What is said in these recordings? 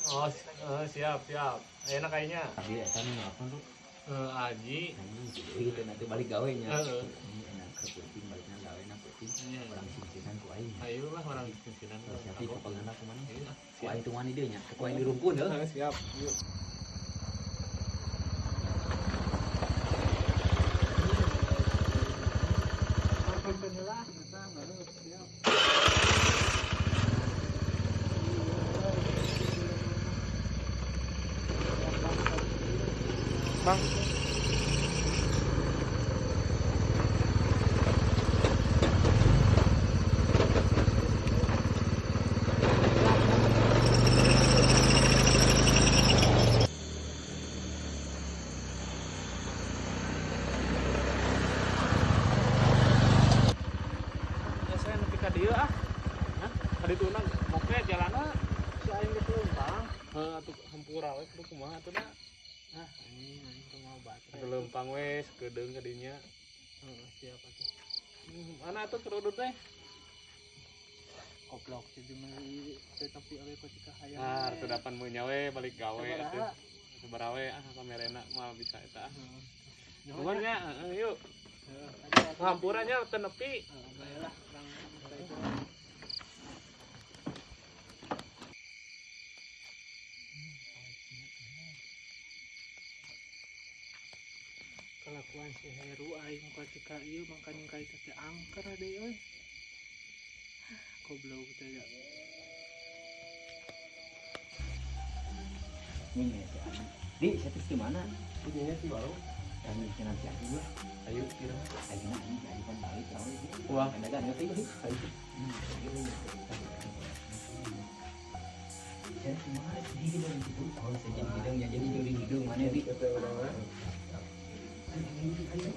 Oh, siap, siap. Enak kayaknya. Abi eta nu nelpon tuh. Aji. Anjing gitu nanti balik gawe nya. Heeh. Ini enak ke peuting balikna gawe na peuting. Iya. Orang singsinan ku aing. Ayo lah orang singsinan. Siap ka pagana ku maneh. Iya. Ku aing teu wani deui nya. Ku aing dirungkun heuh. Heeh, siap. Yuk. Bang. Ya saya nepi ka dieu ah. Hah? Ka ditu na moke jalanna Si aing geus leumpang. heuh atuh hampura we kudu kumaha atuh da. Ah, anjing aing teu mau baterai. Atuh leumpang we sakedeung ka dinya. Heeh, siap atuh. Mana atuh kerudut teh? Goblok jadi meuli teh tapi awe kok cika hayang. Ah, atuh dapan meunya we balik gawe Sabaraha? atuh. Sabaraha we ah kamerena moal bisa eta ah. Heeh. Nuhun nya, heeh yuk. Heeh, atuh. Hampura nya teu nepi. Heeh, bae lah urang ka itu. Kelakuan si Heru aing ku cika ieu mangkaning ka itu teh angker deui euy. Goblok teh ya. Ini si Adi. Di, saya terus di mana? Punyanya si warung. Kami kenan si Adi lah. Ayo kira. Ayo na ini si Adi kan balik gawe. Wah. Dagang ngerti euy. Ayo. Saya kumaha di hidung itu. Oh, saya jadi hidung ya jadi jadi hidung mana di? Ayo, ayo, ayo.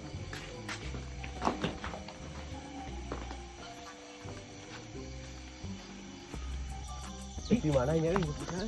Di mana nya euy? Bisa.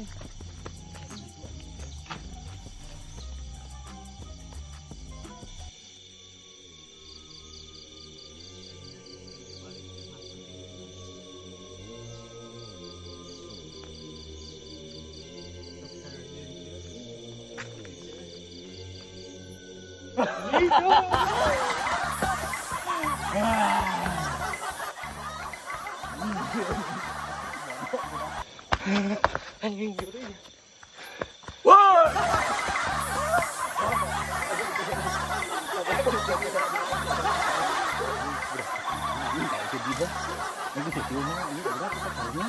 Anjing juri. Wah. Ini kayak sedih bah. Lagi sedih mah ini udah kita tahunya.